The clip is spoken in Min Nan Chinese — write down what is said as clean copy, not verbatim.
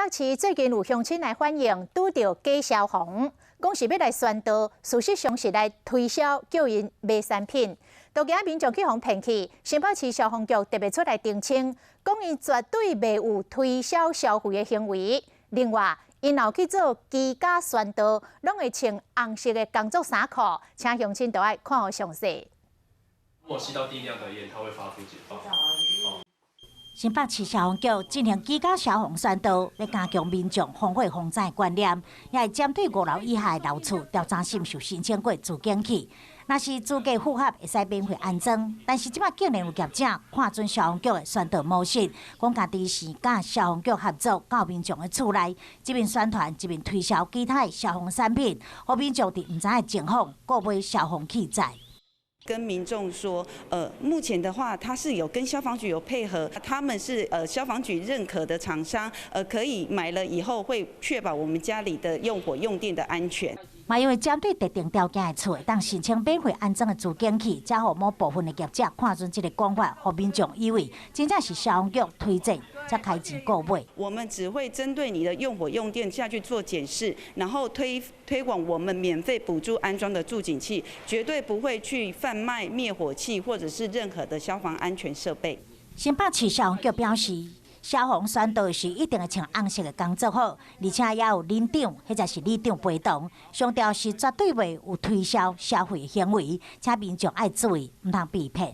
北市最近有鄉親來反映，拄著假消防，講是欲來宣導，事實上是來推銷，叫𪜶買產品。都驚民眾去予騙去，新北市消防局特別出來澄清，講𪜶絕對袂有推銷消費的行為。另外，𪜶若去做居家宣導，攏會穿紅色的工作衫褲，請鄉親都愛看好詳細。如果吸到低量的煙，它會發出警報。新北市消防局進行居家消防宣導，欲加強民眾防火防災觀念，也會針對五樓以下的樓厝調查是毋是有申請過自警器。若是資格符合，會使免費安裝。但是這擺竟然有業者看準消防局的宣導模式，講家己是佮消防局合作，到民眾的厝內，一面宣傳，一面推銷其他的消防產品，予民眾佇毋知的情況購買消防器材。跟民眾說，目前的話，他是有跟消防局有配合，他們是消防局認可的廠商，可以買了以後會確保我們家裡的用火用電的安全。嘛，因為針對特定條件的厝會當申請免費安裝的自警器，才予某部分的業者看準這個講法，予民眾以為真正是消防局推薦，才開錢購買。我們只會針對你的用火用電下去做檢視，然後推廣我們免費補助安裝的住警器，絕對不會去販賣滅火器或者是任何的消防安全設備。新北市消防局表示，消防宣導時一定會穿紅色的工作服，而且也有鄰長或者是里長陪同，強調是絕對袂有推銷消費行為，請民眾愛注意，毋通被騙。